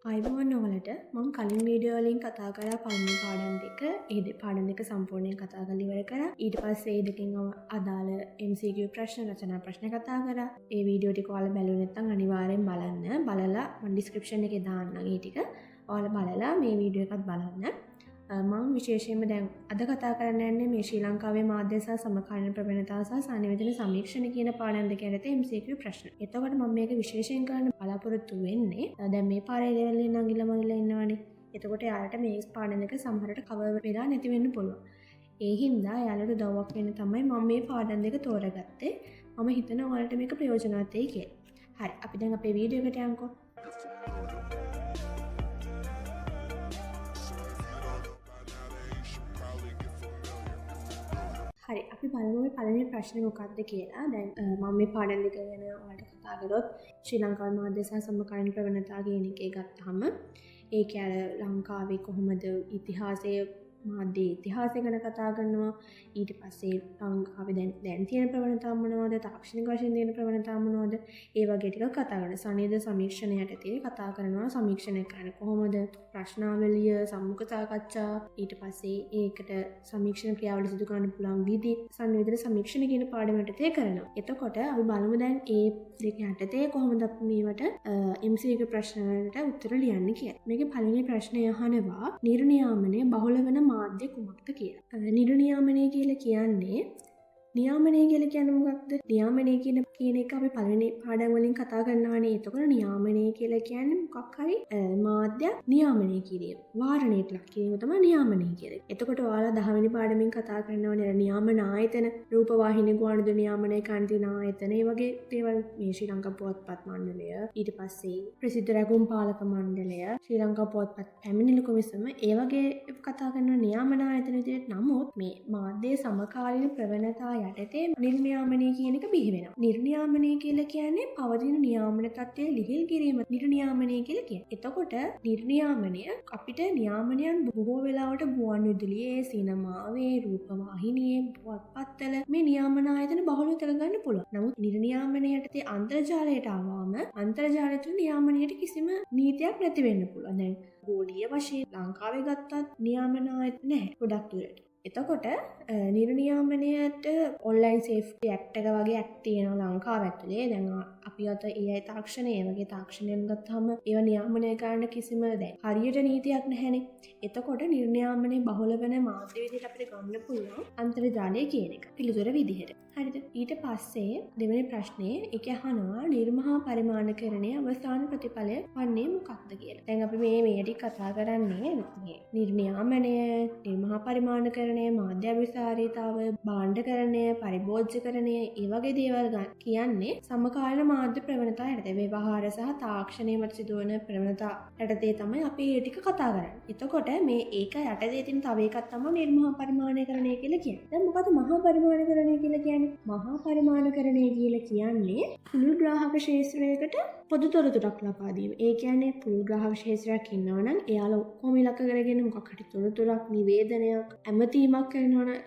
ආයුබෝවන් ඔයාලට. මං කලින් වීඩියෝ වලින් කතා කරා පළවෙනි පාඩම් දෙක. ඒ පාඩම් දෙක සම්පූර්ණයෙන් කතා කරලා ඉවර කරා. ඊට පස්සේ ඒ දෙකෙන් අදාළ MCQ ප්‍රශ්න, රචනා ප්‍රශ්න කතා කරා. ඒ වීඩියෝ ටික ඔයාලා බැලුවේ නැත්නම් අනිවාර්යෙන් බලන්න. බලලා මං ඩිස්ක්‍රිප්ෂන් එකේ දාන්නම් ඒ ටික. ඔයාලා බලලා මේ වීඩියෝ එකත් බලන්න. මං විශේෂයෙන්ම දැන් අද කතා කරන්න යන්නේ මේ ශ්‍රී ලංකාවේ මාධ්‍ය සහ සමකාලීන ප්‍රවණතා සහ සන්නිවේදන සමීක්ෂණ කියන පාඩම් දෙක යටතේ MCQ ප්‍රශ්න. එතකොට මම මේක විශේෂයෙන් කරන්න බලාපොරොත්තු වෙන්නේ දැන් මේ පාරේ ලෙවල් එකේ නංගිලා මංගිලා ඉන්නවනේ. එතකොට එයාලට මේ පාඩම් දෙක සමහරට කවර් වෙලා නැති වෙන්න පුළුවන්. ඒ හින්දා එයාලට උදව්වක් වෙන්න තමයි මම මේ පාඩම් දෙක තෝරගත්තේ. මම හිතනවා ඔයාලට මේක ප්‍රයෝජනවත් වෙයි කියලා. හරි, අපි දැන් අපේ වීඩියෝ එකට යන්කෝ. හරි, අපි බලමු මේ පළවෙනි ප්‍රශ්නේ මොකක්ද කියලා. දැන් මම මේ පාඩම් දෙක ගැන ඔයාලට කතා කරොත් ශ්‍රී ලංකාවේ මාධ්‍ය සහ සමකාලීන ප්‍රවණතා කියන එකේ ගත්තාම ඒක අර ලංකාවේ කොහොමද ඉතිහාසය, මාධ්‍ය ඉතිහාසය ගැන කතා කරනවා. ඊට පස්සේ ලංකාවේ දැන් තියෙන ප්‍රවණතා මොනවද, තාක්ෂණික වශයෙන් තියෙන ප්‍රවණතා මොනවද, ඒ වගේ ටිකක් කතා කරනවා. සනිද සමීක්ෂණ යටතේ කතා කරනවා. සමීක්ෂණය කරන්නේ කොහොමද, ප්‍රශ්නාවලිය, සම්මුඛ සාකච්ඡා, ඊට පස්සේ ඒකට සමීක්ෂණ ක්‍රියාවලිය සිදු කරන්න පුළුවන් විදි සංවේදන සමීක්ෂණ කියන පාඩම යටතේ කරනවා. එතකොට අපි බලමු දැන් ඒ දෙක යටතේ කොහොමද අපි මේවට MCQ ප්‍රශ්න වලට උත්තර ලියන්නේ කියලා. මේකේ පළවෙනි ප්‍රශ්නය අහනවා නිර්නියාමනය බහුල වන මාධ්‍ය කුමක්ද කියලා. නිර්නියාමනය කියලා කියන්නේ, නියාමනය කියලා කියන්නේ මොකක්ද? නියාමනය කියන එක අපි පළවෙනි පාඩම් වලින් කතා කරනවානේ. එතකොට නියාමනය කියලා කියන්නේ මොකක් හරි මාධ්‍යයක් නියාමනය කිරීම, වාරණයට ලක් කිරීම තමයි නියාමනය කියන්නේ. එතකොට ඔයාලා 10 වෙනි පාඩමින් කතා කරනවානේ අර නියාමන ආයතන, රූපවාහිනී, ගුවන්විදුලි නියාමනය කරන තියෙන ආයතන, ඒ වගේ දේවල්. මේ ශ්‍රී ලංකා පුවත්පත් මණ්ඩලය, ඊට පස්සේ ප්‍රසිද්ධ රැඟුම් පාලක මණ්ඩලය, ශ්‍රී ලංකා පුවත්පත් පැමිණිලි කොමිසම, ඒ වගේ කතා කරන නියාමන ආයතන විදිහට. නමුත් මේ මාධ්‍යයේ සමකාලීන ප්‍රවණතා යටතේ නිර්නියාමනය කියන එක බිහි වෙනවා. නිර්නියාමනය කියලා කියන්නේ පවතින නියාමන තත්ත්වය ලිහිල් කිරීම නිර්නියාමනය කියලා කියන්නේ. එතකොට නිර්නියාමනය අපිට නියාමනයන් බොහෝ වෙලාවට ගුවන් විදුලියේ, සිනමාවේ, රූපවාහිනියේ, පුවත්පත්වල මේ නියාමන ආයතන බහුලව තැන ගන්න පුළුවන්. නමුත් නිර්නියාමනය යටතේ අන්තර්ජාලයට ආවම අන්තර්ජාලය තුළ නියාමනයට කිසිම නීතියක් නැති වෙන්න පුළුවන්. දැන් ගෝලීය වශයෙන් ලංකාවේ ගත්තත් නියාමන ආයතන නැහැ ගොඩක් දුරට. එතකොට නිර්නියාමනයට ඔන්ලයින් සේෆ්ටි ඇක්ට් එක වගේ ඇක්ට් තියෙනවා ලංකාව ඇතුලේ. දැන් අපි අත AI තාක්ෂණය, ඒ වගේ තාක්ෂණයන් ගත්තාම ඒවා නියාමනය කරන්න කිසිම දැන් හරියට නීතියක් නැහැනේ. එතකොට නිර්නියාමනය බහුල වෙන මාධ්‍ය විදිහට අපිට ගන්න පුළුවන් අන්තර්ජාලය කියන එක පිළිතුර විදිහට. හරිද? ඊට පස්සේ දෙවෙනි ප්‍රශ්නේ ඒක අහනවා නිර්මහා පරිමාණකරණයේ අවසාන ප්‍රතිඵලය වන්නේ මොකක්ද කියලා. දැන් අපි මේ ටික කතා කරන්නේ මේ නිර්නියාමනය, නිර්මහා පරිමාණකරණය, මාධ්‍ය අභිසාරීතාව, භාණ්ඩකරණය, පරිභෝජ්‍යකරණය, ඒ වගේ දේවල් කියන්නේ සමකාලීන මාධ්‍ය ප්‍රවණතා යටතේ ව්‍යවහාර සහ තාක්ෂණය මත සිදුවන ප්‍රවණතා යටතේ තමයි අපි මේ ටික කතා කරන්නේ. එතකොට මේ ඒක යටතේ තියෙන තව එකක් තමයි නිර්මහා පරිමාණකරණය කියලා කියන්නේ. දැන් මොකද මහා පරිමාණකරණය කියලා කියන්නේ? මහා පරිමාණකරණය කියලා කියන්නේ පුළුල් ග්‍රාහක ක්ෂේත්‍රයකට පොදු තොරතුරක් ලබා දීම. ඒ කියන්නේ පුළුල් ග්‍රාහක ක්ෂේත්‍රයක් ඉන්නවා නම් එයාලා ඔක්කොම ඉලක්ක කරගෙන මොකක් හරි තොරතුරක්, නිවේදනයක්, ඇමතීමක්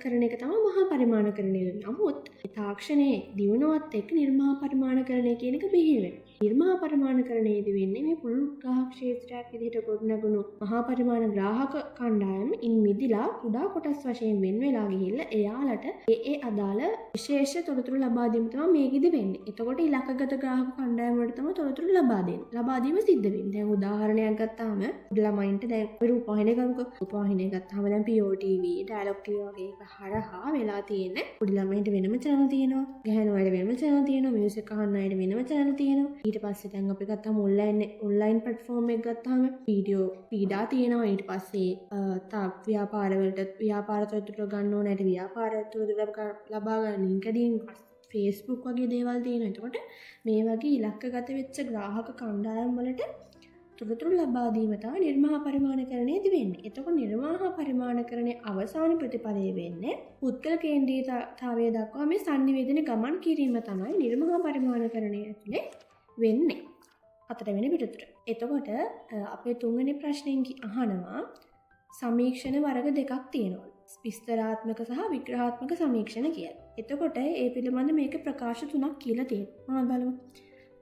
කරන එක තමයි මහා පරිමාණකරණය. නමුත් තාක්ෂණයේ දියුණුවත් එක්ක නිර්මහා පරිමාණකරණය කියන එක බිහි වෙනවා. නිර්මහා පරිමාණකරණයේදී වෙන්නේ මේ පුළුල් ග්‍රාහක ක්ෂේත්‍රයක් විදිහට ගොඩනගුණු මහා පරිමාණ ග්‍රාහක කණ්ඩායම ඉන් මිදිලා කුඩා කොටස් වශයෙන් වෙන් වෙලා ගිහිල්ලා එයාලට ඒ ඒ අදාළ විශේෂ තොරතුරු ලබා දීම තමයි මේකෙදි වෙන්නේ. එතකොට ඉලක්කගත ග්‍රාහක කණ්ඩායම වලට තමයි තොරතුරු ලබා දීම සිද්ධ වෙන්නේ. දැන් උදාහරණයක් ගත්තාම ළමයින්ට දැන් අපි රූපවාහිනිය ගමුකෝ. රූපවාහිනිය ගත්තාම දැන් POTV, dialogue TV වගේ එක හරහා වෙලා තියෙන පොඩි ළමයින්ට වෙනම චැනල් තියෙනවා, ගැහැණු අයට වෙනම චැනල් තියෙනවා, මියුසික් අහන්න අයට වෙනම චැනල් තියෙනවා. ඊට පස්සේ දැන් අපි ගත්තාම ඔන්ලයින් ප්ලැට්ෆෝම් එක ගත්තාම වීඩියෝ පීඩා තියෙනවා. ඊට පස්සේ තා ව්‍යාපාර වලට ව්‍යාපාර තොරතුරු ගන්න ඕන අයට ව්‍යාපාර තොරතුරු ලබා ගන්න LinkedIn, Facebook වගේ දේවල් තියෙනවා. එතකොට මේ වගේ ඉලක්කගත වෙච්ච ග්‍රාහක කණ්ඩායම් වලට තොරතුරු ලබා දීම තමයි නිර්මහා පරිමාණකරණයේදී වෙන්නේ. එතකොට නිර්මහා පරිමාණකරණයේ අවසාන ප්‍රතිඵලය වෙන්නේ පුද්ගල කේන්ද්‍රීයතාවය දක්වා මේ සංනිවේදන ගමන් කිරීම තමයි නිර්මහා පරිමාණකරණය ඇතුලේ වෙන්නේ. හතරවෙනි පිටුතුර. එතකොට අපේ තුන්වෙනි ප්‍රශ්نين අහනවා සමීක්ෂණ වර්ග දෙකක් තියෙනවා. විස්තරාත්මක සහ විග්‍රහාත්මක සමීක්ෂණ කියලා. එතකොට ඒ පිළිබඳ මේක ප්‍රකාශ තුනක් කියලා තියෙනවා. මොනවද බලමු.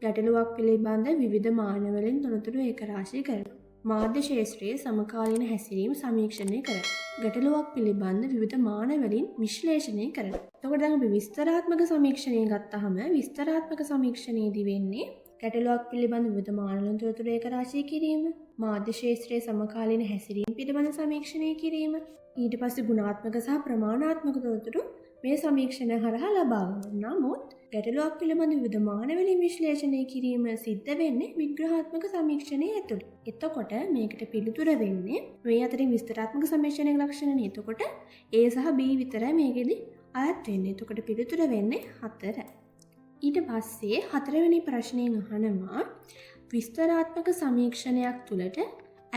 ගැටලුවක් පිළිබඳ විවිධ මානවලින් තොරතුරු ඒකරාශී කරනවා. මාධ්‍ය ක්ෂේත්‍රයේ සමකාලීන හැසිරීම සමීක්ෂණය කරනවා. ගැටලුවක් පිළිබඳ විවිධ මාන වලින් විශ්ලේෂණය කරනවා. එතකොට දැන් අපි විස්තරාත්මක සමීක්ෂණය ගත්තාම විස්තරාත්මක සමීක්ෂණයේදී වෙන්නේ ගැටලුවක් පිළිබඳ විවිධ මාන වලින් තොරතුරු ඒකරාශී කිරීම, මාධ්‍ය ක්ෂේත්‍රයේ සමකාලීන හැසිරීම පිළිබඳ සමීක්ෂණය කිරීම, ඊට පස්සේ ගුණාත්මක සහ ප්‍රමාණාත්මක තොරතුරු මේ සමීක්ෂණ හරහා ලබා ගන්නවා. නමුත් ගැටලුවක් පිළිබඳ විවිධ මාන වලින් විශ්ලේෂණය කිරීම සිද්ධ වෙන්නේ විග්‍රහාත්මක සමීක්ෂණය ඇතුළේ. එතකොට මේකට පිළිතුර වෙන්නේ මේ අතරින් විස්තරාත්මක සමීක්ෂණයේ ලක්ෂණනේ. එතකොට A සහ B විතරයි මේකෙදි අයත් වෙන්නේ. එතකොට පිළිතුර වෙන්නේ 4. ඊට පස්සේ හතරවෙනි ප්‍රශ්නයෙන් අහනවා විස්තරාත්මක සමීක්ෂණයක් තුළට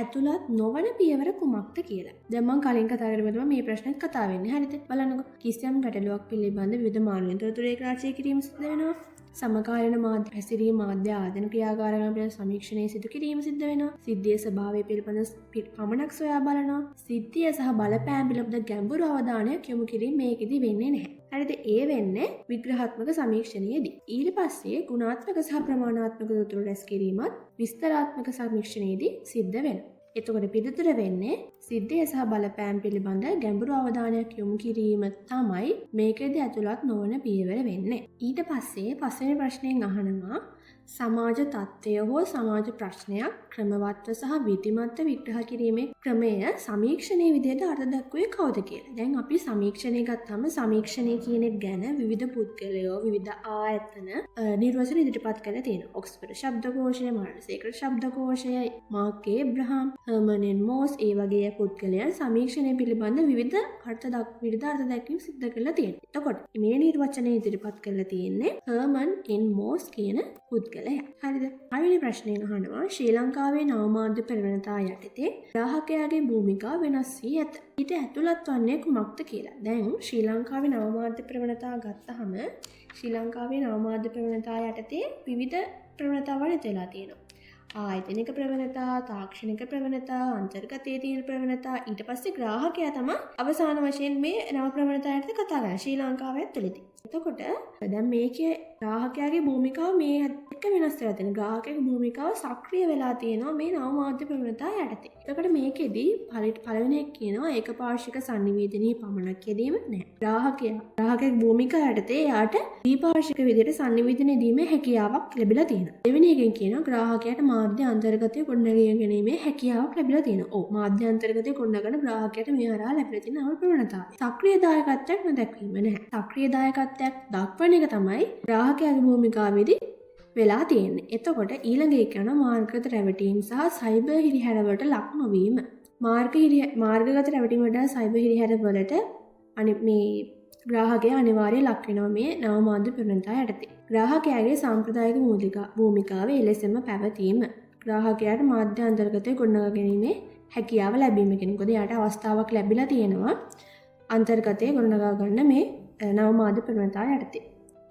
ඇතුළත් නොවන පියවර කුමක්ද කියලා. දැන් මම කලින් කතා කරපු තමයි මේ ප්‍රශ්නෙත් කතා වෙන්නේ. හරිද? බලන්නකෝ. කිසියම් ගැටලුවක් පිළිබඳ විවිධ මාන වලින් තොරතුරු ඒකරාශී කිරීම සිද්ධ වෙනවා. සමකාලීන මාධ්‍ය හැසිරීම, මාධ්‍ය ආයතන ක්‍රියාකාරකම් පිළිබඳ සමීක්ෂණය සිදු කිරීම සිද්ධ වෙනවා. සිද්ධියේ ස්වභාවය පිළිබඳ පමණක් සොයා බලනවා. සිද්ධිය සහ බලපෑම් පිළිබඳ ගැඹුරු අවධානයක් යොමු කිරීම මේකෙදි වෙන්නේ නැහැ. හරිද? ඒ වෙන්නේ විග්‍රහාත්මක සමීක්ෂණයේදී. ඊට පස්සේ ගුණාත්මක සහ ප්‍රමාණාත්මක තොරතුරු රැස් කිරීමත් විස්තරාත්මක සමීක්ෂණයේදී සිද්ධ වෙනවා. එතකොට පිළිතුර වෙන්නේ සිද්ධිය සහ බලපෑම් පිළිබඳ ගැඹුරු අවධානයක් යොමු කිරීම තමයි මේකෙදි ඇතුළත් නොවන පියවර වෙන්නේ. ඊට පස්සේ පස්වෙනි ප්‍රශ්නයෙන් අහනවා සමාජ තත්ත්වය හෝ සමාජ ප්‍රශ්නයක් ක්‍රමවත්ව සහ විධිමත්ව විග්‍රහ කිරීමේ ක්‍රමය සමීක්ෂණයේ විදිහට අර්ථ දක්වුවේ කවුද කියලා. දැන් අපි සමීක්ෂණය ගත්තාම සමීක්ෂණය කියන එක ගැන විවිධ පුද්ගලයෝ විවිධ ආයතන නිර්වචන ඉදිරිපත් කරලා තියෙනවා. ඔක්ස්ෆර්ඩ් ශබ්දකෝෂය, මානසේකර ශබ්දකෝෂය, මාක් ඒබ්‍රහම්, හර්මන් එන් මෝස් ඒ වගේ පුද්ගලයන් සමීක්ෂණය පිළිබඳ විවිධ අර්ථ දැක්වීම් සිද්ධ කරලා තියෙනවා. එතකොට මේ නිර්වචනය ඉදිරිපත් කරලා තියෙන්නේ හර්මන් එන් මෝස් කියන පුද්ගලයා. හරිද? හයවෙනි ප්‍රශ්නයෙන් අහනවා ශ්‍රී ලංකාවේ නව මාධ්‍ය ප්‍රවණතා යටතේ ග්‍රාහකයාගේ භූමිකාව වෙනස් වී ඇත. ඊට ඇතුළත් වන්නේ කුමක්ද කියලා. දැන් ශ්‍රී ලංකාවේ නව මාධ්‍ය ප්‍රවණතා ගත්තහම ශ්‍රී ලංකාවේ නව මාධ්‍ය ප්‍රවණතා යටතේ විවිධ ප්‍රවණතාවල් ඇති වෙලා තියෙනවා. ආයතනික ප්‍රවණතා, තාක්ෂණික ප්‍රවණතා, අන්තර්ගතයේ තියෙන ප්‍රවණතා, ඊට පස්සේ ග්‍රාහකයා තමයි අවසාන වශයෙන් මේ නව ප්‍රවණතා යටතේ කතා කරන්නේ ශ්‍රී ලංකාව ඇතුළතදී. එතකොට දැන් මේකේ ග්‍රාහකයාගේ භූමිකාව මේ එක්ක වෙනස් වෙලා තියෙනවා. ග්‍රාහකයාගේ භූමිකාව සක්‍රිය වෙලා තියෙනවා මේ නව මාධ්‍ය ප්‍රවණතා යටතේ. එතකොට මේකෙදි පළවෙනි එක කියනවා ඒකපාර්ශ්වික සංනිවේදනයේ පමණක් යෙදීම නෑ. ග්‍රාහකයාගේ භූමිකාව යටතේ එයාට ද්විපාර්ශ්වික විදිහට සංනිවේදනය දීමේ හැකියාවක් ලැබිලා තියෙනවා. දෙවෙනි එකෙන් කියනවා ග්‍රාහකයාට මාධ්‍ය අන්තර්ගතය ගොඩනගා ගැනීමේ හැකියාවක් ලැබිලා තියෙනවා. ඔව්, මාධ්‍ය අන්තර්ගතය ගොඩනගන ග්‍රාහකයාට මේ හරහා ලැබිලා තියෙන නව ප්‍රවණතාවය. සක්‍රිය දායකත්වයක් නොදැක්වීම නැහැ. සක්‍රිය දායකත්වයක් දක්වන එක තමයි ග්‍රාහකයාගේ භූමිකාවේදී වෙලා තියෙන්නේ. එතකොට ඊළඟ එක යනවා මාර්ගගත රැවටීම් සහ සයිබර් හිරිහැරවලට ලක් නොවීම. මාර්ගගත රැවටීම් වලට සයිබර් හිරිහැරවලට මේ ග්‍රාහකයා අනිවාර්යයෙන් ලක් වෙනවා මේ නව මාධ්‍ය ප්‍රවණතා යටතේ. ග්‍රාහකයාගේ සාම්ප්‍රදායික භූමිකාව එලෙසම පැවතීම. ග්‍රාහකයාට මාධ්‍ය අන්තර්ගතය ගොඩනගා ගැනීමේ හැකියාව ලැබීම කියන්නේ. මොකද එයාට අවස්ථාවක් ලැබිලා තියෙනවා අන්තර්ගතය ගොඩනගා ගන්න මේ නව මාධ්‍ය ප්‍රවණතා යටතේ.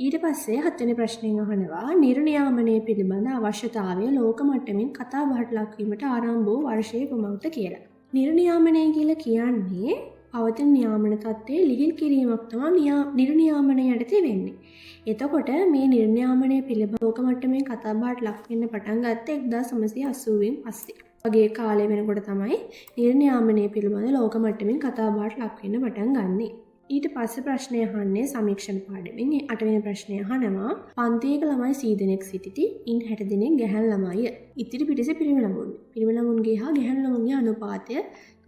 ඊට පස්සේ හත්වෙනි ප්‍රශ්නයෙන් අහනවා නිර්නියාමනය පිළිබඳ අවශ්‍යතාවය ලෝක මට්ටමින් කතා බහට ලක්වීමට ආරම්භ වූ වර්ෂය කුමක්ද කියලා. නිර්නියාමනය කියලා කියන්නේ පවතින නියාමන තත්ත්වය ලිහිල් කිරීමක් තමයි නිර්නියාමනය යටතේ වෙන්නේ. එතකොට මේ නිර්නියාමනය පිළිබඳ ලෝක මට්ටමින් කතා බහට ලක් වෙන්න පටන් ගත්තේ 1980 වෙනි පස්සේ. වගේ කාලය වෙනකොට තමයි නිර්නියාමනය පිළිබඳ ලෝක මට්ටමින් කතා බහට ලක් වෙන්න පටන් ගන්නෙ. ඊට පස්සේ ප්‍රශ්නය අහන්නේ සමීක්ෂණ පාඩමෙන්. අටවෙනි ප්‍රශ්නය අහනවා පන්තියක ළමයි 100 දෙනෙක් සිටිති. ඉන් 60 දෙනෙක් ගැහැණු ළමයිය. ඉතිරි පිරිස පිරිමි ළමුන්. පිරිමි ළමුන්ගේ හා ගැහැණු ළමුන්ගේ අනුපාතය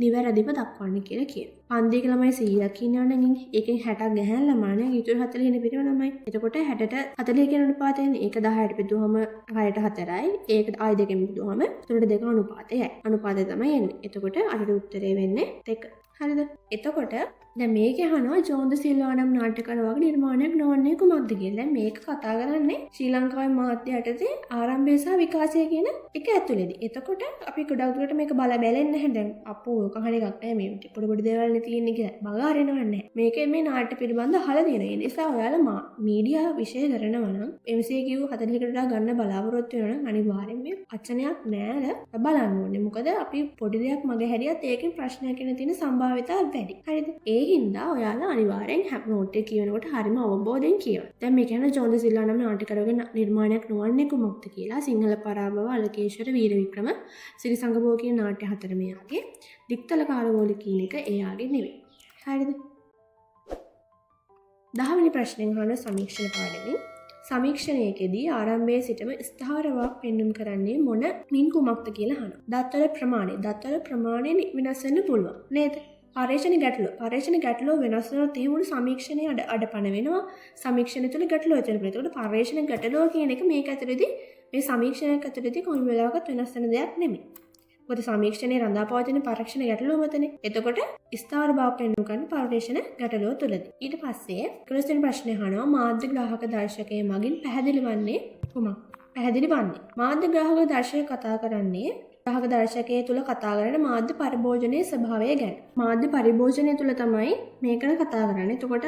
නිවැරදිව දක්වන්න කියලා කියනවා. පන්තියක ළමයි 100ක් ඉන්නවා නම් ඒකෙන් 60ක් ගැහැණු ළමා නේ, ඉතුරු 40 ඉන්නේ පිරිමි ළමයි. එතකොට 60ට 40 කියන අනුපාතයෙන් ඒක 10ට බෙදුවම 6ට 4යි, ඒක ආයි දෙකෙන් බෙදුවම 3ට 2 අනුපාතයයි. අනුපාතය තමයි එන්නේ. එතකොට අටට උත්තරේ වෙන්නේ 2. හරිද? එතකොට දැන් මේක අහනවා ජෝන් ද සිල්වා නම් නාට්‍යකරුවාගේ නිර්මාණයක් නොවන්නේ කුමක්ද කියලා. දැන් මේක කතා කරන්නේ ශ්‍රී ලංකාවේ මාධ්‍ය යටතේ ආරම්භය සහ විකාශය කියන එක ඇතුළේදී. එතකොට අපි ගොඩක් දුරට මේක බැලෙන්නේ නැහැ. දැන් අපෝ ඔක අහන එකක් නෑ, මේ පොඩි පොඩි දේවල් නේ තියෙන්නේ කියලා බග අරිනවන්නේ නැහැ. මේකේ මේ නාට්‍ය පිළිබඳ අහලා තියෙනවා. ඒ නිසා ඔයාලා මීඩියා විෂය කරනවා නම් MCQ 40කට වඩා ගන්න බලාපොරොත්තු වෙනවා නම් අනිවාර්යෙන් මේ වචනයක් නෑර බලන්න ඕනේ. මොකද අපි පොඩි දෙයක් මග හැරියත් ඒකෙන් ප්‍රශ්නයක් එන තියෙන සම්භාවිතාව වැඩි. හරිද? ඒ හින්දා ඔයාලා අනිවාර්යෙන් හැම නෝට් එක කියවනකොට හරිම අවබෝධයෙන් කියවන්න. දැන් මේ කියන්නේ ජෝන් ද සිල්වා නම් නාට්‍යකරුවගේ නිර්මාණයක් නොවන්නේ කුමක්ද කියලා. සිංහල පරාභව, අලකේශ්වර, වීරවික්‍රම, සිරිසංගබෝ කියන නාට්‍ය හතර මෙයාගේ. දික්තල කාලගෝල කියන එක එයාගේ නෙවෙයි. හරිද? 10 වෙනි ප්‍රශ්නෙන් අහන සමීක්ෂණ පාඩමෙන් සමීක්ෂණයකදී ආරම්භයේ සිටම ස්ථාවරවක් පෙන්නුම් කරන්නේ මොන මින් කුමක්ද කියලා අහනවා. දත්වල ප්‍රමාණය. දත්වල ප්‍රමාණය වෙනස් වෙන්න පුළුවන් නේද? පර්යේෂණ ගැටලුව. පර්යේෂණ ගැටලුව වෙනස් වුණොත් එහෙම මුළු සමීක්ෂණය අඩපණ වෙනවා. සමීක්ෂණය තුළ ගැටලුව ඇති වෙනවා. එතකොට පර්යේෂණ ගැටලුව කියන එක මේක ඇතුළේදී මේ සමීක්ෂණයක් ඇතුළේදී කොයි වෙලාවකත් වෙනස් වෙන දෙයක් නෙමෙයි. මොකද සමීක්ෂණයේ රඳා පවතින පරීක්ෂණ ගැටලුව මතනේ. එතකොට ස්ථාවර බව පෙන්වු කරන පර්යේෂණ ගැටලුව තුළදී. ඊට පස්සේ 11 වෙනි ප්‍රශ්නේ අහනවා මාධ්‍ය ග්‍රාහක දර්ශකය මගින් පැහැදිලි වන්නේ කුමක්? පැහැදිලි වන්නේ මාධ්‍ය ග්‍රාහක දර්ශකය කතා කරන්නේ ග්‍රාහක දර්ශකය තුළ කතා කරන මාධ්‍ය පරිභෝජනයේ ස්වභාවය ගැන. මාධ්‍ය පරිභෝජනය තුළ තමයි මේක ගැන කතා කරන්නේ. එතකොට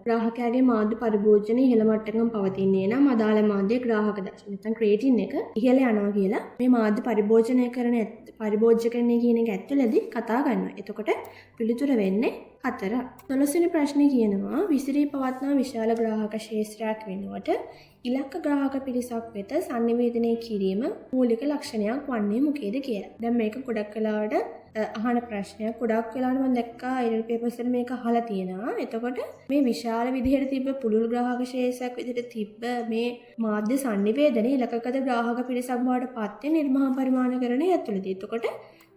ග්‍රාහකයාගේ මාධ්‍ය පරිභෝජනය ඉහළ මට්ටමක පවතින්නේ නම් අදාළ මාධ්‍ය ග්‍රාහක දර්ශන නැත්නම් ක්‍රියේටින් එක ඉහළ යනවා කියලා මේ මාධ්‍ය පරිභෝජනය කරන පරිභෝජකරණය කියන එක ඇතුළතදී කතා කරනවා. එතකොට පිළිතුර වෙන්නේ 4. 12 වෙනි ප්‍රශ්නේ කියනවා විසිරී පවත්නා විශාල ග්‍රාහක ක්ෂේත්‍රයක් වෙනුවට ඉලක්ක ග්‍රාහක පිරිසක් වෙත සන්නිවේදනය කිරීම මූලික ලක්ෂණයක් වන්නේ මොකේද කියලා. දැන් මේක ගොඩක් වෙලාවට අහන ප්‍රශ්නයක්. ගොඩක් වෙලාවට මම දැක්කා ඒල් පේපර්ස් වල මේක අහලා තියෙනවා. එතකොට මේ විශාල විදිහට තිබ්බ පුළුල් ග්‍රාහක ක්ෂේත්‍රයක් විදිහට තිබ්බ මේ මාධ්‍ය සන්නිවේදනය ඉලක්කගත ග්‍රාහක පිරිසක් බවට පත් වෙන නිර්මහා පරිමාණකරණය ඇතුළතදී. එතකොට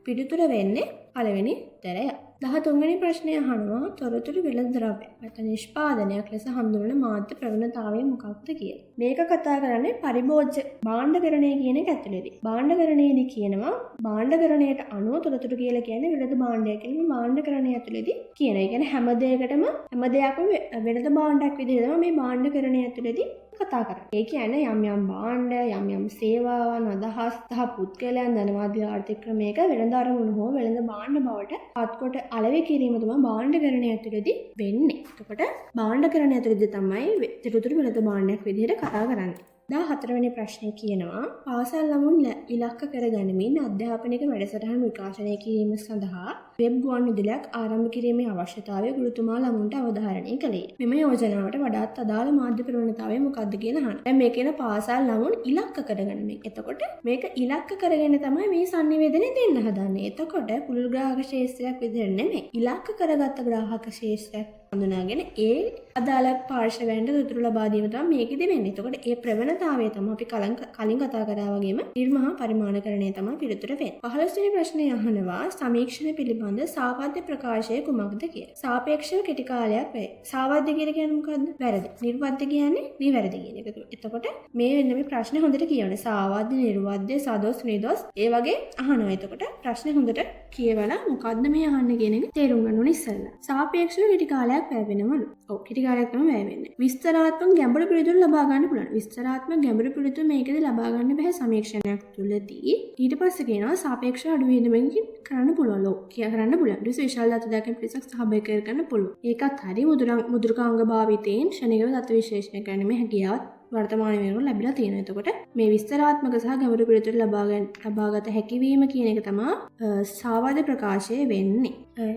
පිළිතුර වෙන්නේ පළවෙනි උත්තරය. 13 වෙනි ප්‍රශ්නය අහනවා තොරතුරු වෙළඳ ද්‍රව්‍ය නැත්නම් නිෂ්පාදනයක් ලෙස හඳුන්වන මාධ්‍ය ප්‍රවණතාවය මොකක්ද කියලා. මේක කතා කරන්නේ පරිභෝජ්‍ය භාණ්ඩකරණය කියන එක ඇතුළේදී. භාණ්ඩකරණයේදී කියනවා භාණ්ඩකරණයට අනුව තොරතුරු කියලා කියන්නේ වෙළඳ භාණ්ඩයක් කියලා මේ භාණ්ඩකරණය ඇතුළේදී කියන. ඒ කියන්නේ හැම දෙයකටම හැම දෙයක්ම වෙළඳ භාණ්ඩයක් විදිහට තමයි මේ භාණ්ඩකරණය ඇතුළේදී කතා කරන්නේ. ඒ කියන්නේ යම් යම් භාණ්ඩ, යම් යම් සේවාවන්, අදහස් සහ පුද්ගලයන් ධනවාදී ආර්ථික ක්‍රමයක වෙළඳ අරමුණු හෝ වෙළඳ භාණ්ඩ බවට පත්කොට අලෙවි කිරීම තමයි භාණ්ඩකරණය ඇතුළේදී වෙන්නේ. එතකොට භාණ්ඩකරණය ඇතුළේදී තමයි තොරතුරු වෙළඳ භාණ්ඩයක් විදිහට කතා කරන්නේ. 14 වෙනි ප්‍රශ්නේ කියනවා පාසල් ළමුන් ඉලක්ක කරගනිමින් අධ්‍යාපනික වැඩසටහන් විකාශනය කිරීම සඳහා වෙබ් ගුවන් විදුලියක් ආරම්භ කිරීමේ අවශ්‍යතාවය ගුරුතුමා ළමුන්ට අවධාරණය කළේ. මෙම යෝජනාවට වඩාත් අදාළ මාධ්‍ය ප්‍රවණතාවය මොකක්ද කියලා අහනවා. දැන් මේ කියන පාසල් ළමුන් ඉලක්ක කරගනිමින්. එතකොට මේක ඉලක්ක කරගෙන තමයි මේ සන්නිවේදනය දෙන්න හදන්නේ. එතකොට පුළුල් ග්‍රාහක ක්ෂේත්‍රයක් විදිහට නෙමෙයි. ඉලක්ක කරගත්ත ග්‍රාහක ක්ෂේත්‍රයක් හඳුනාගෙන ඒ අදාළ පාර්ශවයන්ට තොරතුරු ලබා දීම තමයි මේකෙදි වෙන්නේ. එතකොට ඒ ප්‍රවණතාවය තමයි අපි කලින් කතා කරා වගේම නිර්මහා පරිමාණකරණය තමයි පිළිතුර වෙන්නේ. 15 වෙනි ප්‍රශ්නය අහනවා සමීක්ෂණ පිළිබඳ සාවද්‍ය ප්‍රකාශය කුමක්ද කියලා. සාපේක්ෂව කෙටි කාලයක් වැය. සාවද්‍ය කියලා කියන්නේ මොකද්ද? වැරදි. නිර්වද්‍ය කියන්නේ නිවැරදි කියන එක. එතකොට මේ වෙන මේ ප්‍රශ්නේ හොඳට කියවන්න. සාවද්‍ය, නිර්වද්‍ය, සදොස්, නිදොස් ඒ වගේ අහනවා. එතකොට ප්‍රශ්නේ හොඳට කියවලා මොකද්ද මේ අහන්නේ කියන එක තේරුම් ගන්න ඕනේ ඉස්සෙල්ලා. සාපේක්ෂව කෙටි කාලයක් වැය වෙනවලු. ඔව් කෙටි කාලයක් තමයි වැය වෙන්නේ. විස්තරාත්මක ගැඹුරු පිළිතුරු ලබා ගන්න පුළුවන්. විස්තරාත්මක ගැඹුරු පිළිතුරු මේකෙදි ලබා ගන්න බැහැ සමීක්ෂණයක් තුළදී. ඊට පස්සේ කියනවා සාපේක්ෂව අඩු වියදමකින් කරන්න පුළුවන්. ඔව් කියා කරන්න පුළුවන්. ඊට පස්සේ විශාල දත්ත දායකයන් පිරිසක් සහභාගී කර ගන්න පුළුවන්. ඒකත් හරි. මුද්‍රකාංග භාවිතයෙන් ක්ෂණිකව දත්ත විශ්ලේෂණය කිරීමේ හැකියාවත් වර්තමාන වෙනකොට ලැබිලා තියෙනවා. එතකොට මේ විස්තරාත්මක සහ ගැඹුරු පිළිතුරු ලබාගත හැකියවීම කියන එක තමයි සාවද්‍ය ප්‍රකාශය වෙන්නේ.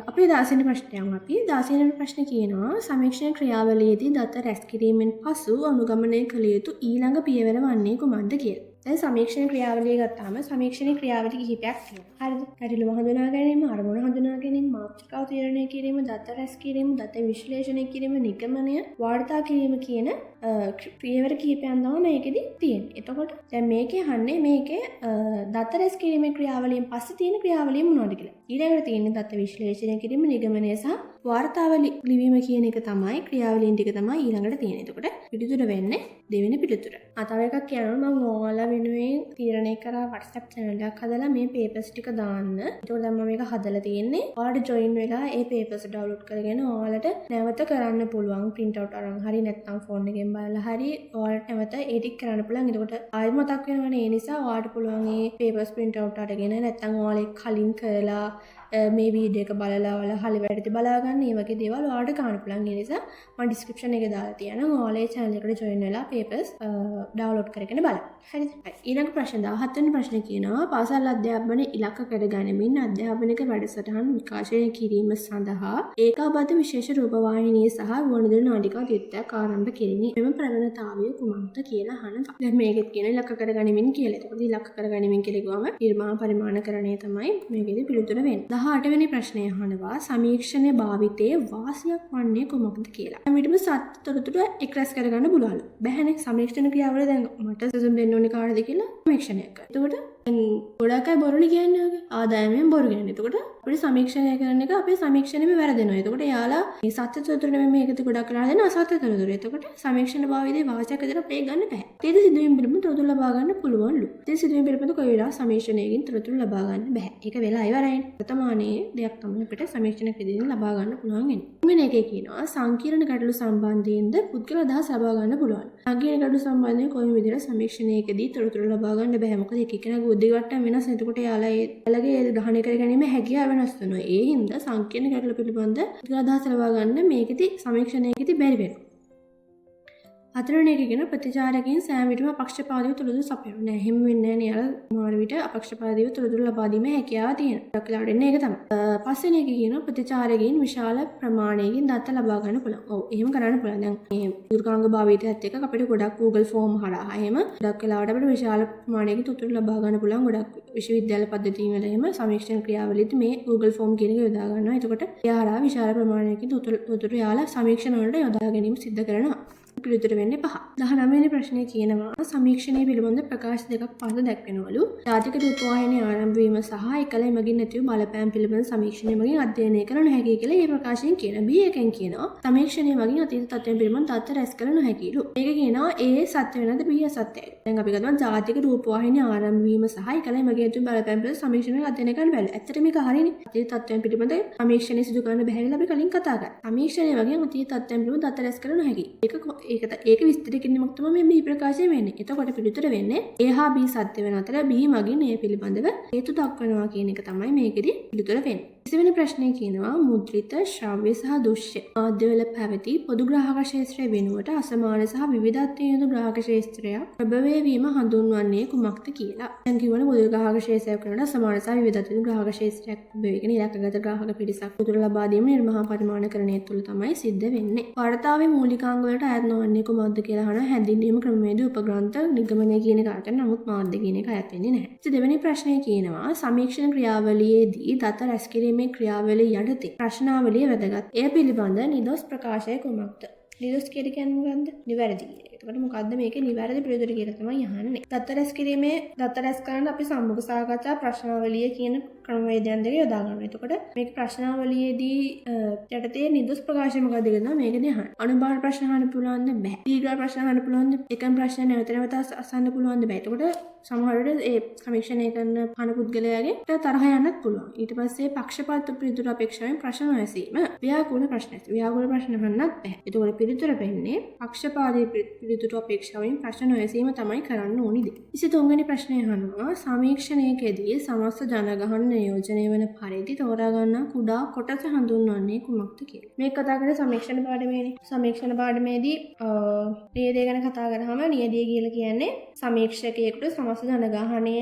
අපි 16 වෙනි ප්‍රශ්නය යමු. අපි 16 වෙනි ප්‍රශ්නේ කියනවා සමීක්ෂණ ක්‍රියාවලියේදී දත්ත රැස් කිරීමෙන් පසු අනුගමනය කළ යුතු ඊළඟ පියවර වන්නේ කුමක්ද කියලා. දැන් සමීක්ෂණ ක්‍රියාවලිය ගත්තාම සමීක්ෂණ ක්‍රියාවලි කිහිපයක් තියෙනවා. හරිද? ගැටලුව හඳුනා ගැනීම, අරමුණ හඳුනා ගැනීම, මාතෘකාව තීරණය කිරීම, දත්ත රැස් කිරීම, දත්ත විශ්ලේෂණය කිරීම, නිගමනය, වාර්තා කිරීම කියන පියවර කිහිපයක් තමයි මේකෙදි තියෙන්නේ. එතකොට දැන් මේකේ අහන්නේ මේකේ දත්ත රැස් කිරීමේ ක්‍රියාවලියෙන් පස්සේ තියෙන ක්‍රියාවලිය මොනවද කියලා. ඊළඟට තියෙන්නේ දත්ත විශ්ලේෂණය කිරීම, නිගමනය සහ වාර්තාව ලිවීම කියන එක තමයි ක්‍රියාවලීන් ටික තමයි ඊළඟට තියෙන්නේ. එතකොට පිළිතුර වෙන්නේ දෙවෙනි පිළිතුර. තව එකක් කියනවා මම ඔයාලා වෙනුවෙන් තීරණය කරා WhatsApp channel එකක් හදලා මේ papers ටික දාන්න. එතකොට දැන් මම මේක හදලා තියෙන්නේ. ඔයාලට join වෙලා ඒ papers download කරගෙන ඔයාලට නැවත කරන්න පුළුවන්. print out අරන් හරි නැත්නම් ෆෝන් එකෙන් බලලා හරි ඔයාලට නැවත ඒ ටික කරන්න පුළුවන්. එතකොට ආයෙත් මතක් වෙනවනේ. ඒ නිසා ඔයාලට පුළුවන් ඒ papers print out අරගෙන නැත්නම් ඔයාලා කලින් කරලා මේ වීඩියෝ එක බලලා ඔයාලා හරි වැරදි බලා ගන්න. මේ වගේ දේවල් ඔයාලට ගන්න පුළුවන්. ඒ නිසා මම ඩිස්ක්‍රිප්ෂන් එකේ දාලා තියෙනවා. ඔයාලා ඒ චැනල් එකට ජොයින් වෙලා පේපර්ස් ඩවුන්ලෝඩ් කරගෙන බලන්න. හරිද? හරි. ඊළඟ ප්‍රශ්න 17 වෙනි ප්‍රශ්නේ කියනවා පාසල් අධ්‍යාපනය ඉලක්ක කරගනිමින් අධ්‍යාපනික වැඩසටහන් විකාශනය කිරීම සඳහා ඒකාබද්ධ විශේෂ රූපවාහිනිය සහ ගුවන්විදුලි නාටිකා ද්විත්වයක් ආරම්භ කෙරිනි. මෙම ප්‍රවණතාවය කුමක්ද කියලා අහනවා. දැන් මේකෙත් කියන ඉලක්ක කරගනිමින් කියලා. එතකොට ඉලක්ක කරගනිමින් කියලා කිව්වම නිර්මාණ පරිමාණකරණය තමයි මේකෙදි පිළිතුර වෙන්නේ. 18 වෙනි ප්‍රශ්නය අහනවා සමීක්ෂණ භාවිතයේ වාසියක් වන්නේ කුමක්ද කියලා. හැම විටම සත්‍ය තොරතුරු එක් රැස් කරගන්න පුළුවන්ලු. බැහැනේ සමීක්ෂණ ක්‍රියාවල දැන් මට සෙසුම් දෙන්න ඕනේ කාටද කියලා සමීක්ෂණයක් කරා. එතකොට දැන් ගොඩක් අය බොරුනේ කියන්නේ ඔය. ආදායමෙන් බොරු කියන්නේ. එතකොට අපිට සමීක්ෂණය කරන එක අපේ සමීක්ෂණයෙම වැරදෙනවා. එතකොට එයාලා මේ සත්‍ය තොරතුරු නෙමෙයි මේකද ගොඩක් කරලා දෙන අසත්‍ය තොරතුරු. එතකොට සමීක්ෂණ භාවිතයේ වාසියක් විදිහට අපිට ඒක ගන්න බැහැ. අතීත සිදුවීම් පිළිබඳ තොරතුරු ලබා ගන්න පුළුවන්ලු. අතීත සිදුවීම් පිළිබඳ කොයි වෙලාව සමීක්ෂණයකින් තොරතුරු ලබා ගන්න බැහැ. ඒක වෙලා ඉවරයිනේ. වර්තමානයේ දෙයක් තමයි අපිට සමීක්ෂණයක් විදිහට ලබා ගන්න පුළුවන් වෙන්නේ. තුන්වෙනි එකේ කියනවා සංකීර්ණ ගැටලු සම්බන්ධයෙන්ද පුද්ගල අදහස් ලබා ගන්න පුළුවන්. සංකීර්ණ ගැටලු සම්බන්ධයෙන් කොයි විදිහට සමීක්ෂණයකදී තොරතුරු ලබා ගන්න බැහැ. මොකද එක එක්කෙනාගේ බුද්ධි මට්ටම් වෙනස්. එතකොට එයාලා එයාලගේ ග්‍රහණය කර ගැනීම හැකියාව වෙනස් වෙනවා. ඒ හින්දා සංකීර්ණ ගැටලු පිළිබඳ පුද්ගල අදහස් ලබා ගන්න මේකෙදි සමීක්ෂණයකදී බැරි වෙනවා. හතරවෙනි එක කියන ප්‍රතිචාරකයන් සෑම විටම අපක්ෂපාතීව තොරතුරු සපයනවා. නෑ, එහෙම වෙන්නේ නෑ නේ. අර සමහර විට අපක්ෂපාතීව තොරතුරු ලබා දීමේ හැකියාව තියෙනවා. ගොඩක් වෙලාවට එන්නේ ඒක තමයි. පස්වෙනි එක කියනවා ප්‍රතිචාරකයන් විශාල ප්‍රමාණයකින් දත්ත ලබා ගන්න පුළුවන්. ඔව්, එහෙම කරන්න පුළුවන්. දැන් මේ දුර්ගාංග භාවිතයත් එක්ක අපිට ගොඩක් Google form හරහා එහෙම ගොඩක් වෙලාවට අපිට විශාල ප්‍රමාණයකින් තොරතුරු ලබා ගන්න පුළුවන්. ගොඩක් විශ්වවිද්‍යාල පද්ධතීන් වල එහෙම සමීක්ෂණ ක්‍රියාවලියේදී මේ Google form කියන එක යොදා ගන්නවා. එතකොට ඒ හරහා විශාල ප්‍රමාණයකින් තොරතුරු යාලා සමීක්ෂණ වලට යොදා ගැනීම සිද්ධ කරනවා. පිළිතුර වෙන්නේ 5. 19 වෙනි ප්‍රශ්නය කියනවා සමීක්ෂණය පිළිබඳ ප්‍රකාශ දෙකක් පහත දැක්වෙනවලු. ජාතික රූපවාහිනිය ආරම්භ වීම සහ එකල එමගින් ඇති වූ බලපෑම් පිළිබඳ සමීක්ෂණය මගින් අධ්‍යයනය කර නොහැකියි කියලා මේ ප්‍රකාශයෙන් කියන. B එකෙන් කියනවා සමීක්ෂණය මගින් අතීත තත්ත්වයන් පිළිබඳ තත්ත්ව රැස් කර නොහැකියිලු. මේක කියනවා A සත්‍ය වෙනද B අසත්‍යයි. දැන් අපි ගන්නවා ජාතික රූපවාහිනිය ආරම්භ වීම සහ එකල එමගින් ඇති වූ බලපෑම් පිළිබඳ සමීක්ෂණය අධ්‍යයනය කරන්න බැහැ. ඇත්තට මේක හරිනේ. අතීත තත්ත්වයන් පිළිබඳ සමීක්ෂණය සිදු කරන්න බැහැ කියලා අපි කලින් කතා කරා. සමීක්ෂණය මගින් අතීත තත්ත්වයන් පිළිබඳ දත්ත රැස් කර නොහැකියි. ඒක විස්තර කිරීමක් තමයි මේ B ප්‍රකාශය වෙන්නේ. එතකොට පිළිතුර වෙන්නේ A හා B සත්‍ය වෙන අතර B මගින් A පිළිබඳව හේතු දක්වනවා කියන එක තමයි මේකෙදි පිළිතුර වෙන්නේ. 20 වෙනි ප්‍රශ්නය කියනවා මුද්‍රිත, ශ්‍රව්‍ය සහ දෘශ්‍ය මාධ්‍යවල පැවති පොදු ග්‍රාහක ක්ෂේත්‍රය වෙනුවට අසමාන සහ විවිධත්වයෙන් යුතු ග්‍රාහක ක්ෂේත්‍රයක් ප්‍රභවය වීම හඳුන්වන්නේ කුමක්ද කියලා. දැන් කිව්වනේ පොදු ග්‍රාහක ක්ෂේත්‍රයක් වෙනුවට අසමාන සහ විවිධත්වයෙන් යුතු ග්‍රාහක ක්ෂේත්‍රයක් ප්‍රභවය ඉලක්කගත ග්‍රාහක පිරිසක් උතුර ලබා දීම නිර්මාණ පරිමාණකරණය තුළ තමයි සිද්ධ වෙන්නේ. වාර්තාවේ මූලිකාංග වලට අයත් නොවන්නේ කුමක්ද කියලා අහන හැඳින්වීම ක්‍රමවේද උපග්‍රන්ථ නිගමනය කියන එක අයට, නමුත් මාධ්‍ය කියන එක අයත් වෙන්නේ නැහැ. ඉතින් දෙවෙනි ප්‍රශ්නය කියනවා සමීක්ෂණ ක්‍රියාවලියේදී දත රැස් කිරීමේ ක්‍රියාවලිය යටතේ ප්‍රශ්නාවලිය වැදගත්. එය පිළිබඳ නිදොස් ප්‍රකාශය කුමක්ද? නිදොස් කියලා කියන්නේ මොකද්ද? නිවැරදි කියන එක. එතකොට මොකද්ද මේකේ නිවැරදි පිළිතුර කියලා තමයි අහන්නේ. දත්ත රැස් කිරීමේ දත්ත රැස් කරන්න අපි සම්මුඛ සාකච්ඡා ප්‍රශ්නාවලිය කියන ක්‍රමවේදයන් දෙක යොදා ගන්නවා. එතකොට මේක ප්‍රශ්නාවලියේදී යටතේ නිදොස් ප්‍රකාශය මොකද්ද කියලා මේකදී අහන්නේ. අනුබාහන ප්‍රශ්න අහන්න පුළුවන්ද? බැහැ. දීර්ඝ ප්‍රශ්න අහන්න පුළුවන්ද? එකම ප්‍රශ්න නැවත නැවත අසන්න පුළුවන්ද? බැහැ. එතකොට සමහර විට ඒ සමීක්ෂණය කරන අහන පුද්ගලයාගේ තරහ යන්නත් පුළුවන්. ඊට පස්සේ පක්ෂපාත පිළිතුරු අපේක්ෂාවෙන් ප්‍රශ්න නොඇසීම. ව්‍යාකූල ප්‍රශ්න ඇසීම. ව්‍යාකූල ප්‍රශ්න අහන්නත් බැහැ. එතකොට පිළිතුර වෙන්නේ පක්ෂපාතී පිළිතුරු අපේක්ෂාවෙන් ප්‍රශ්න නොඇසීම තමයි කරන්න ඕනි දේ. 23 වෙනි ප්‍රශ්නය අහනවා සමීක්ෂණයකදී සමස්ත ජනගහන නියෝජනය වන පරිදි තෝරා ගන්නා කුඩා කොටස හඳුන්වන්නේ කුමක්ද කියලා. මේ කතා කරන්නේ සමීක්ෂණ පාඩමේනේ. සමීක්ෂණ පාඩමේදී නියදය ගැන කතා කරාම නියදය කියලා කියන්නේ සමීක්ෂකයෙකුට සමස්ත ජනගහනය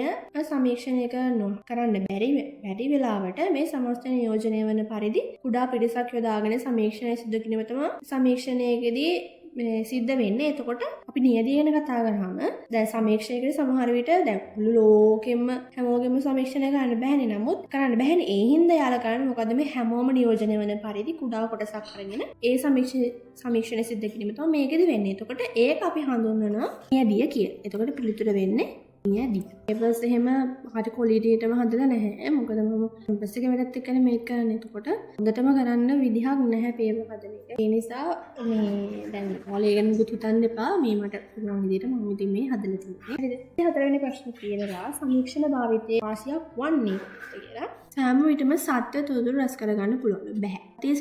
සමීක්ෂණය කරන්න බැරි වෙලාවට මේ සමස්ත නියෝජනය වන පරිදි කුඩා පිරිසක් යොදාගෙන සමීක්ෂණය සිදු කිරීම තමයි සමීක්ෂණයකදී මේ සිද්ධ වෙන්නේ. එතකොට අපි නියදිය ගැන කතා කරාම දැන් සමීක්ෂණයකදී සමහර විට දැන් මුළු ලෝකෙම හැමෝගෙම සමීක්ෂණය කරන්න බැහැනේ. නමුත් කරන්න බැහැනේ. ඒ හින්දා යාලා කරන්නේ මොකද්ද මේ හැමෝම නියෝජනය වන පරිදි කුඩා කොටසක් අරගෙන ඒ සමීක්ෂණය සිද්ධ කිරීම තමයි මේකෙදි වෙන්නේ. එතකොට ඒක අපි හඳුන්වනවා නියදිය කියලා. එතකොට පිළිතුර වෙන්නේ නියදිය. පේපර්ස් එහෙම හරි ක්වොලිටියටම හදලා නැහැ. මොකද මම කැම්පස් එකේ වැඩත් එක්කනේ මේක කරන්නේ. එතකොට හොඳටම කරන්න විදිහක් නැහැ පේපර් හදන එක. ඒ නිසා මේ දැන් ඔයාලා ඒ ගැන මුකුත් හිතන්න එපා. මේ මට පුළුවන් විදිහට මම ඉතින් මේ හදලා තියෙන්නේ. හරිද? ඉතින් හතරවෙනි ප්‍රශ්නේ කියනවා සමීක්ෂණ භාවිතයේ වාසියක් වන්නේ කොහොමද කියලා. සෑම විටම සත්‍ය තොරතුරු රැස් කරගන්න පුළුවන්. බැහැ. අතීත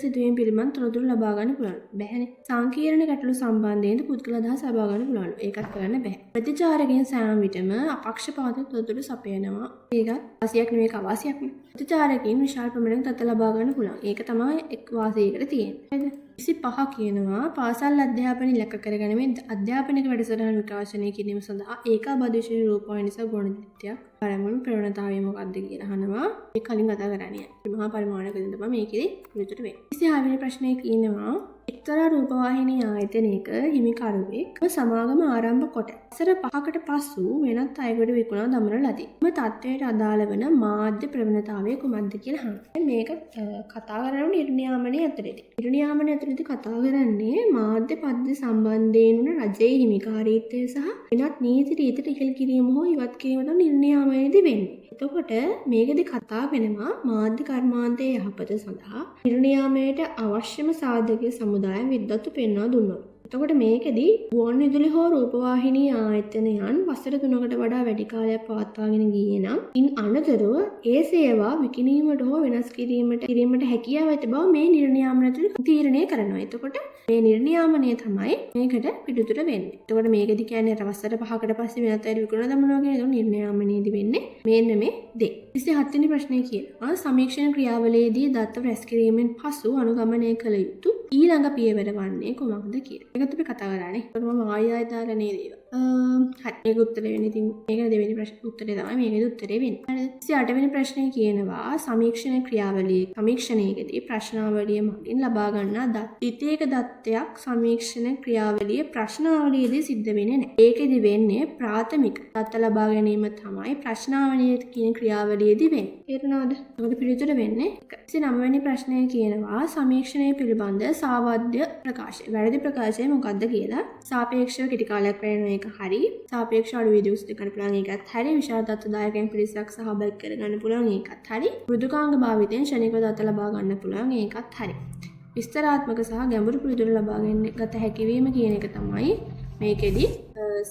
සිදුවීම් පිළිබඳ තොරතුරු ලබා ගන්න පුළුවන්. බැහැනේ. සංකීර්ණ ගැටලු සම්බන්ධයෙන් පුද්ගල අදහස් ලබා ගන්න පුළුවන්. ඒකත් කරන්න බැහැ. ප්‍රතිචාරකයන් සෑම විටම අපක්ෂපාත තොරතුරු සපයනවා. ඒකත් වාසියක් නෙවෙයි, අවාසියක් නේ. ප්‍රතිචාරකයන් විශාල ප්‍රමාණයක දත්ත ලබා ගන්න පුළුවන්. ඒක තමයි එක් වාසියකට තියෙන්නේ. හරිද? 25 කියනවා පාසල් අධ්‍යාපනය ඉලක්ක කරගනිමින් අධ්‍යාපනික වැඩසටහන් විකාශනය කිරීම සඳහා ඒකාබද්ධ විෂය රූපවාහිනී සහ ගුවන්විදුලියක් පරමුණු ප්‍රවණතාවය මොකක්ද කියලා අහනවා. ඒ කලින් කතා කරන්නේ. මහා පරිමාණයකදී තමයි මේකෙදි පිළිතුර වෙන්නේ. 26 වෙනි ප්‍රශ්නේ කියනවා එක්තරා රූපවාහිනී ආයතනයක හිමිකරුවෙක් සමාගම ආරම්භ කොට වසර 5කට පසු වෙනත් අයෙකුට විකුණා දමන ලදී. එම තත්ත්වයට අදාළ වන මාධ්‍ය ප්‍රවණතාවය කුමක්ද කියලා අහනවා. මේක කතා කරන්නේ නිර්නියාමනය ඇතුළතදී. නිර්නියාමනය ඇතුළතදී කතා කරන්නේ මාධ්‍ය පද්ධති සම්බන්ධයෙන් වන රජයේ හිමිකාරීත්වය සහ වෙනත් නීති රීති ඉහළ කිරීම හෝ ඉවත් කිරීම තමයි නිර්නියාමනයේදී වෙන්නේ. එතකොට මේකෙදි කතා වෙනවා මාධ්‍ය කර්මාන්තයේ යහපත සඳහා නිර්නියාමනයට අවශ්‍යම සාධකීය සමුදාය විද්වත්තු පෙන්වා දුන්නා. එතකොට මේකෙදි ගුවන්විදුලි හෝ රූපවාහිනී ආයතනයන් වසර 3කට වඩා වැඩි කාලයක් පවත්වාගෙන ගියේ නම් ඉන් අනතුරුව ඒ සේවා විකිණීමට හෝ වෙනස් කිරීමට හැකියාව ඇති බව මේ නිර්නියාමනය තුළ තීරණය කරනවා. එතකොට මේ නිර්නියාමනය තමයි මේකට පිළිතුර වෙන්නේ. එතකොට මේකෙදි කියන්නේ අර වසර 5කට පස්සේ වෙනත් අයට විකුණලා දමනවා කියන එක නිර්නියාමනයේදී වෙන්නේ මෙන්න මේ දේ. 27 වෙනි ප්‍රශ්නය කියනවා සමීක්ෂණ ක්‍රියාවලියේදී දත්ත රැස් කිරීමෙන් පසු අනුගමනය කළ යුතු ඊළඟ පියවර වන්නේ කුමක්ද කියලා. ඒකත් අපි කතා කරානේ. ඒකට මම ආයෙ ආයෙ දාලා නේද ඒවා. හරි. මේක උත්තරේ වෙන්නේ ඉතින් මේක දෙවෙනි ප්‍රශ්න උත්තරේ තමයි මේකේ උත්තරේ වෙන්නේ. හරිද? 28 වෙනි ප්‍රශ්නේ කියනවා සමීක්ෂණ ක්‍රියාවලියේ සමීක්ෂණයකදී ප්‍රශ්නාවලිය මගින් ලබා ගන්නා ද්විතීයක දත්තයක් සමීක්ෂණ ක්‍රියාවලියේ ප්‍රශ්නාවලියේදී සිද්ධ වෙන්නේ නැහැ. ඒකෙදි වෙන්නේ ප්‍රාථමික දත්ත ලබා ගැනීම තමයි ප්‍රශ්නාවලිය කියන ක්‍රියාවලියේදී වෙන්නේ. තේරුණාද? ඒකට පිළිතුර වෙන්නේ 1. 29 වෙනි ප්‍රශ්නය කියනවා සමීක්ෂණය පිළිබඳ සාවද්‍ය ප්‍රකාශය. වැරදි ප්‍රකාශය මොකක්ද කියලා. සාපේක්ෂව කෙටි කාලයක් වෙන එක හරි. සාපේක්ෂ අඩු වීඩියෝස් දෙක ගන්න පුළුවන් ඒකත් හරි. විශාල දත්තදායකයන් පිරිසක් සහභාගී කරගන්න පුළුවන් ඒකත් හරි. මෘදුකාංග භාවිතයෙන් ක්ෂණිකව දත්ත ලබා ගන්න පුළුවන් ඒකත් හරි. විස්තරාත්මක සහ ගැඹුරු පිළිතුරු ලබා ගත හැකි වීම කියන එක තමයි මේකෙදි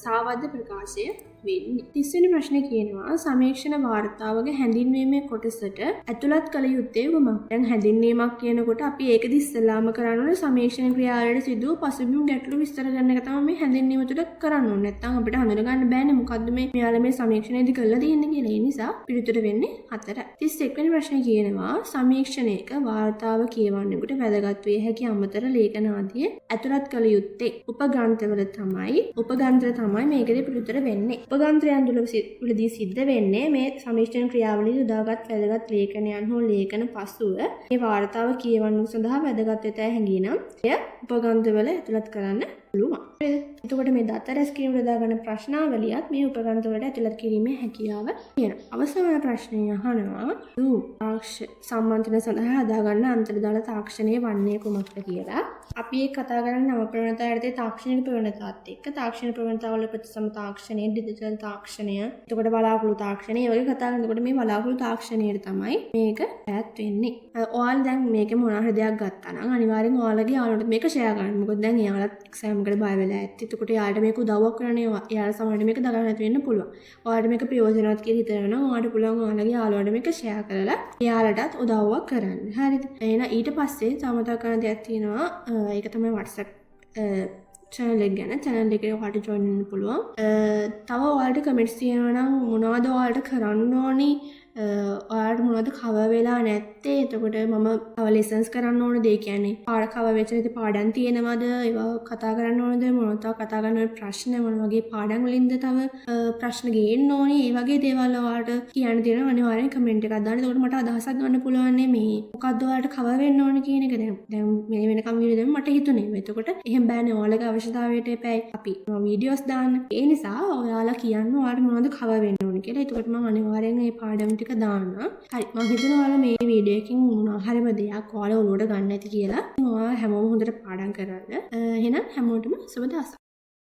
සාවද්‍ය ප්‍රකාශය වෙන්නේ. 30 වෙනි ප්‍රශ්නේ කියනවා සමීක්ෂණ වාර්තාවක හැඳින්වීමේ කොටසට ඇතුළත් කළ යුත්තේ කුමක්ද? දැන් හැඳින්වීමක් කියනකොට අපි ඒකෙදි ඉස්සෙල්ලාම කරන්න ඕනේ සමීක්ෂණ ක්‍රියාවලියට සිදු වූ පසුබිම් ගැටලු විස්තර කරන එක තමයි මේ හැඳින්වීම තුළ කරන්න ඕනේ. නැත්නම් අපිට හඳුන ගන්න බෑනේ මොකද්ද මේ මෙයාලා මේ සමීක්ෂණයේදී කරලා තියෙන්නේ කියලා. ඒ නිසා පිළිතුර වෙන්නේ 4. 31 වෙනි ප්‍රශ්නේ කියනවා සමීක්ෂණයක වාර්තාව කියවන්නෙකුට වැදගත් විය හැකි අමතර ලේඛන ආදිය ඇතුළත් කළ යුත්තේ උපග්‍රන්ථවල තමයි. උපග්‍රන්ථ තමයි මේකෙදි පිළිතුර වෙන්නේ. උපග්‍රන්ථයන් තුලදී සිද්ධ වෙන්නේ මේ සමීක්ෂණ ක්‍රියාවලිය යොදාගත් වැදගත් ලේඛනයන් හෝ ලේඛන පසුව මේ වාර්තාව කියවන්නු සඳහා වැදගත් වෙතැයි හැඟී නම් එය උපග්‍රන්ථවල ඇතුළත් කරන්න පුළුවන්. හරිද? එතකොට මේ දත්ත රැස් කිරීමට යොදා ගන්න ප්‍රශ්නාවලියත් මේ උපග්‍රන්ථ වලට ඇතුළත් කිරීමේ හැකියාව තියෙනවා. අවසාන ප්‍රශ්නය අහනවා සම්මන්ත්‍රණ සඳහා හදාගන්න අන්තර්ජාල තාක්ෂණය වන්නේ කුමක්ද කියලා. අපි ඒ කතා කරන්නේ නව ප්‍රවණතා යටතේ තාක්ෂණික ප්‍රවණතාවත් එක්ක. තාක්ෂණ ප්‍රවණතාවල ප්‍රතිසම තාක්ෂණය, ඩිජිටල් තාක්ෂණය, එතකොට වලාකුළු තාක්ෂණය, ඒ වගේ කතා කරනකොට මේ වලාකුළු තාක්ෂණයට තමයි මේක ඈත් වෙන්නේ. ඔයාලා දැන් මේකේ මොන හරි දෙයක් ගත්තා නම් අනිවාර්යෙන් ඔයාලගේ යාළුවන්ට මේක ෂෙයා කරන්න. මොකද දැන් එයාලත් එක්සෑම් එකට බය වෙලා ඇත්තේ. එතකොට එයාලට මේක උදව්වක් කරන්නේ එයාලා සමහරවිට මේක දරා නැති වෙන්න පුළුවන්. ඔයාලට මේක ප්‍රයෝජනවත් කියලා හිතනවා නම් ඔයාලට පුළුවන් ඔයාලගේ යාළුවන්ට මේක ෂෙයා කරලා එයාලටත් උදව්වක් කරන්න. හරිද? එහෙනම් ඊට පස්සේ තව මතක් කරන දෙයක් තියෙනවා. ඒක තමයි WhatsApp channel එක ගැන. channel එකේ ඔයාලට join වෙන්න පුළුවන්. තව ඔයාලට කමෙන්ට්ස් තියෙනවා නම් මොනවද ඔයාලට කරන්න ඕනි, ඔයාලට මොනවද කවර් වෙලා නැත්තේ, එතකොට මම තව ලෙසන්ස් කරන්න ඕනද, ඒ කියන්නේ පාර කවර් වෙච්ච නැති පාඩම් තියෙනවද, ඒවා කතා කරන්න ඕනද, මොනවද තව කතා කරන්න ඕන ප්‍රශ්න, මොන වගේ පාඩම් වලින්ද තව ප්‍රශ්න ගේන්න ඕනි, ඒ වගේ දේවල් ඔයාලට කියන්න තියෙනවා. අනිවාර්යෙන් කමෙන්ට් එකක් දාන්න. එතකොට මට අදහසක් ගන්න පුළුවන් මේ මොකද්ද ඔයාලට කවර් වෙන්න ඕන කියන එක. දැන් මේ වෙනකම් වීඩියෝ දැම්ම මට හිතුනේ. එතකොට එහෙම බෑනේ ඔයාලගේ අවශ්‍යතාවයට එපැයි අපි වීඩියෝස් දාන්න. ඒ නිසා ඔයාලා කියන්න ඔයාලට මොනවද කවර් වෙන්න ඕන කියලා. එතකොට මම අනිවාර්යෙන් මේ පාඩම් ටික දාන්න. හරි, මං හිතනවා ඔයාලා මේ වීඩියෝ එකකින් මොනවා හරිම දෙයක් ඔයාලා ඔලුවට ගන්න ඇති කියලා. ඔයාලා හැමෝම හොඳට පාඩම් කරන්න. එහෙනම් හැමෝටම සුබ දවසක්.